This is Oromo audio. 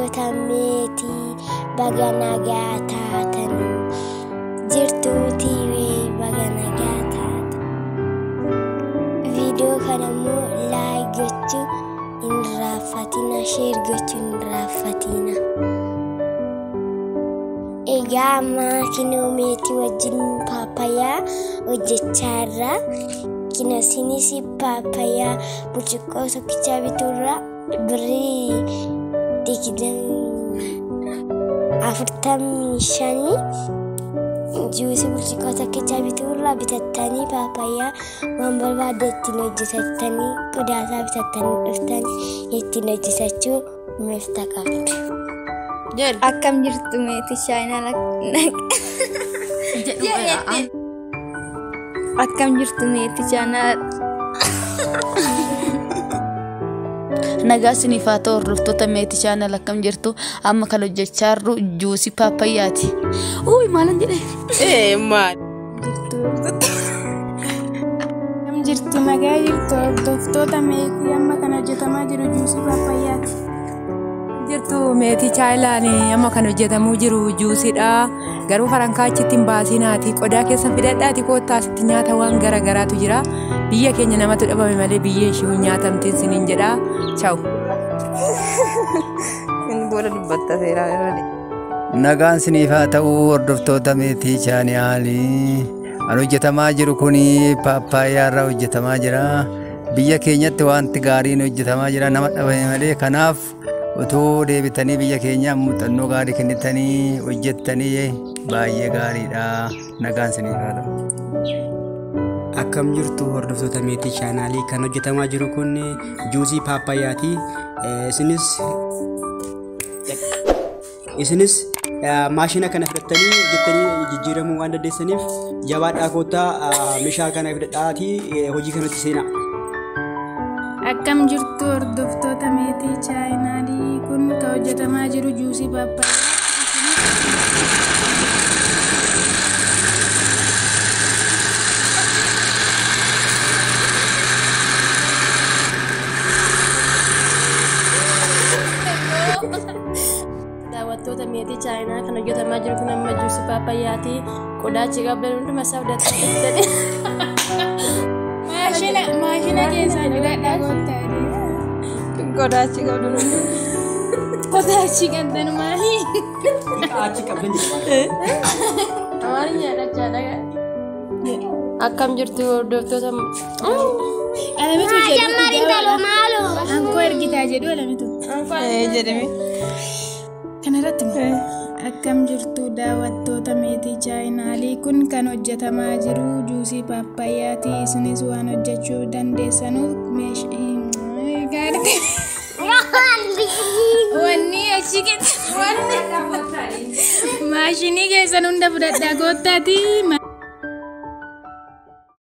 Hordoftoota meetii baga nagaa taatan jirtuu TV baga nagaa taatan. Viidiyoo kana immoo like gochuu hin irraanfatina, share gochuu hin irraanfatina. Egaa amma kinoo meetii wajjin paappayaa hojjechaa jirra. Kinoo isinis paappayaa burcuqqoo tokkicha bituurra birrii 45 juusii burcuqqoo tokkicha bituurra bitattanii paappayaa waan barbaadde ittiin hojjetattanii qodaasaa bitattanii dhuftanii ittiin hojjetachuu mirga qabdu. Akkam jirtu meetii chaayinaa Akkam jirtu meetii chaayinaa Nagaa isiniif haa ta'u hordoftoota meetii chaanal akkam jirtu amma kan hojjechaa jirru juusii paappaayyaati. Uuy maalan jedhee? Ee maal? Akkam jirtu nagaa jirtu hordoftoota meetii amma kan hojjetamaa jiru juusii paappaayyaati. Jirtu meetii chaayilaan amma kan hojjetamuu jiru juusiidha. Garuu farankaa achitti hin baasinaati. Qodaa keessa fidadhaati koottaa asitti nyaata waan gara garaatu jira. Biyya keenya namatu dhabame malee biyya ishee hin nyaatamtiin siniin jedha. Chaawu. Inni booda dubbatta seeraa irra. Nagaan siniif haa ta'u hordoftoota meetii chaanaalii. Kan hojjetamaa jiru kun paappaayyaa irraa hojjetamaa jira. Biyya keenyatti wanti gaariin hojjetamaa jira nama dhabame malee kanaaf utuu deebitanii biyya keenyaaf muuxannoo gaarii kennitanii hojjettanii baay'ee gaariidha. Nagaan siniif haa ta'u. Akkam jirtu hordoftoota meetii chaanaalii kan hojjetamaa jiru kun juusii paappaayyaati. Isinis maashina kana fidattanii hojjettanii jijjiiramuu waan dandeessaniif jabaadhaa koottaa meeshaa kana fidadhaatii hojii kanatti seenaa. Akkam jirtu hordoftoota meetii chaayinaalii kun kan hojjetamaa jiru juusii paappaayyaa. Daawwattoota meetii chaayinaa kan hojjetamaa jiru kun amma juusii paappaayyaati. Qodaa achi qabdan hunduma isaa fudhattanii. Maashina keessaa fidadhaa koottaa. Qodaa achi qabdan hundi. Qodaa achi qabdan maali? Achi qabdan jedhama. Amaarinya dhachaadha. Akkam jirtu hordoftoota Alamitu jedhu. Maaloo? Ankoo ergitaa jedhu alamitu. Ee jedhame. Kanarratti akkam jirtu daawwattoota meetii chaayinaalii kun kan hojjetamaa jiru juusii paappaayyaati. Isinis waan hojjechuu dandeessanuuf wanni achi maashinii keessan hunda fudhadhaa koottaati.